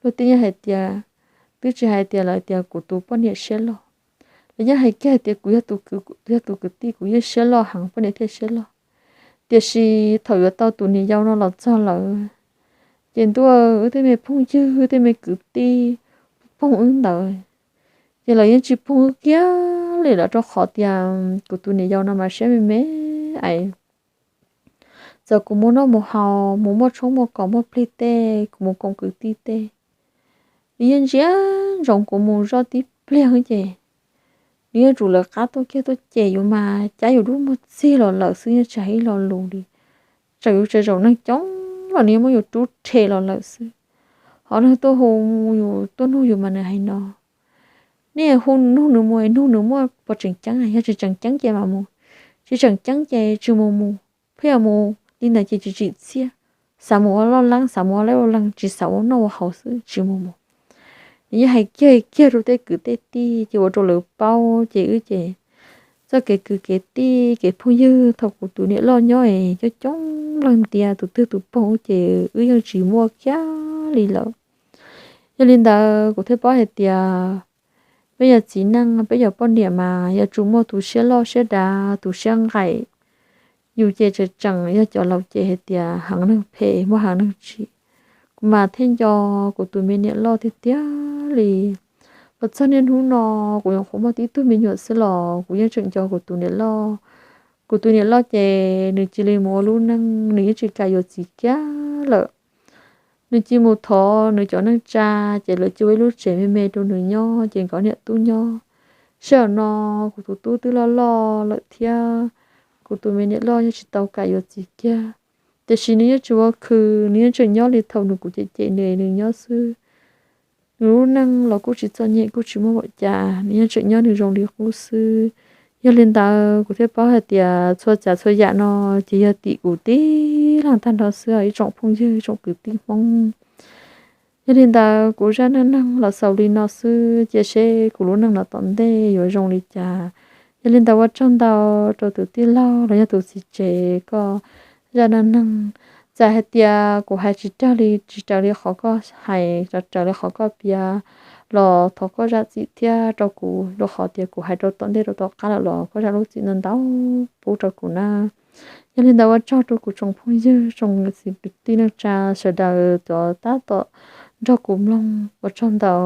Luag tej yeej hais tias, twb tsis hais tias lawv tias kuv tus poj niam siab loj. Lawv yeej hais kiag hais tias kuv yog tus kwv, yog tus kwv tij kuv yeej siab loj heev, poj niam thiaj siab loj. Tiam sis thaum yuav tau tus niam yau no los txog lawm ces ntuj, wb tej me phooj ywg, wb tej me kwv tij poob wb ntawd, ces lawv yeej tsis poob wb kiag li lawm, rau qhov tias kuv tus niam yau no mas siab me me es txawm kuv mus noj mus haus, mus muaj tshoob muaj kos muaj plig tej, kuv mus koom kwv tij tej, nws yeej ntsia ntsoov kuv mus zoj tib pliag xwb ces nws yeej tsum lawv qab tuaj kiag tuaj cem yus mas cab yus dub muag txig los lawm xwb, yeej tsis hais ib lo lus li. Tseem yus tseem zaum neeg coob los nws yeej muab yus rub rhe los lawm xwb. Ho neeg tuaj hu yus tuaj nug yus mas nws hais no, nej hu nug nws mus, nug nws muaj puas tseem ceeb, yog tsis tseem ceeb ces mam mus, tsis tseem ceeb ces tsis mus mus, pheej yuav mus li ntawd ces tsis tsim txiaj. Xav mus ua loj leeb, xav mus ua laj ua leeg, tsis xav ua noj ua haus xwb tsis mus mus. Nws yeej hais kiag kiag rau tej kwv tej tij ces ua rau lawv paub ces wb ces txoj kev kwv kev tij kev phooj ywg thaum kuv tus niam loj nyob es coob coob leej ntiag, tus twg tus poob wb ces wb yeej tsis muaj kiag li lawm. Yog li ntawd kuv thiaj paub hais tias peb yog txiv neej, peb yog poj niam mas yuav tsum muaj tus siab loj siab dav, tus siab nqaim. Yus ces tseem tseem yog cov laus ces hais tias heev neeg phem muaj heev neeg tsim. Kuv mas thiaj nco kuv tus me niam loj tiag tiag li. Los txog niaj hnub no kuv nyuam qhuav muaj tib tug me nyuam xwb los kuv yeej tseem nco kuv tus niam loj. Kuv tus niam loj ces nws cia li mus ua lub neej, nws yeej tsis kam yuav txiv kiag lawm. Nws cia li mus thov nws cov neej tsa, ces lawv cia ua ib lub tsev me me rau nws nyob ces nkawd niam tub nyob. Sij hawm no kuv tus tub twb loj loj lawm thiab, kuv tus me niam loj yeej tsis tau kam yuav txiv kiag. Tiam sis nws yeej tsis ua khw, nws yeej tseem nyob li thaum nws kuv cem cem nws, nws nyob xwb. nws lub neej los kuj tsis txom nyem kuj tsis muaj npaum cas, nws yeej tseem nyob nws zoo li qub xwb. Yog li ntawd kuv thiaj paub hais tias txhua tsav txhua yam no ces yog tim kuv tib leeg tag nrho xwb os ib tsoom phooj ywg ib tsoom kwv tij Hmoob. Yog li ntawd kuv zaj neej neeg los xaus li no xwb, cia seb kuv lub neej no tom ntej yuav zoo li cas. Yog li ntawd ua tsaug ntau rau tus tij laug los yog tus txiv tsev koj zaj neej neeg. Txawm hais tias kuv hais tsis raws li, tsis raws li qhov koj hais, tsis raws li qhov koj piav los thov koj zam txim thiab rau kuv, rau qhov tias kuv hais rau tom ntej rau tom qab lawm los koj zam lub txim ntau ntau pub rau kuv na. Yog li ntawd ua tsaug rau kuv tsoom phooj ywg tsoom niam txiv kwv tij neej tsa sawv daws cov tab tom nrog kuv mloog, ua tsaug ntau.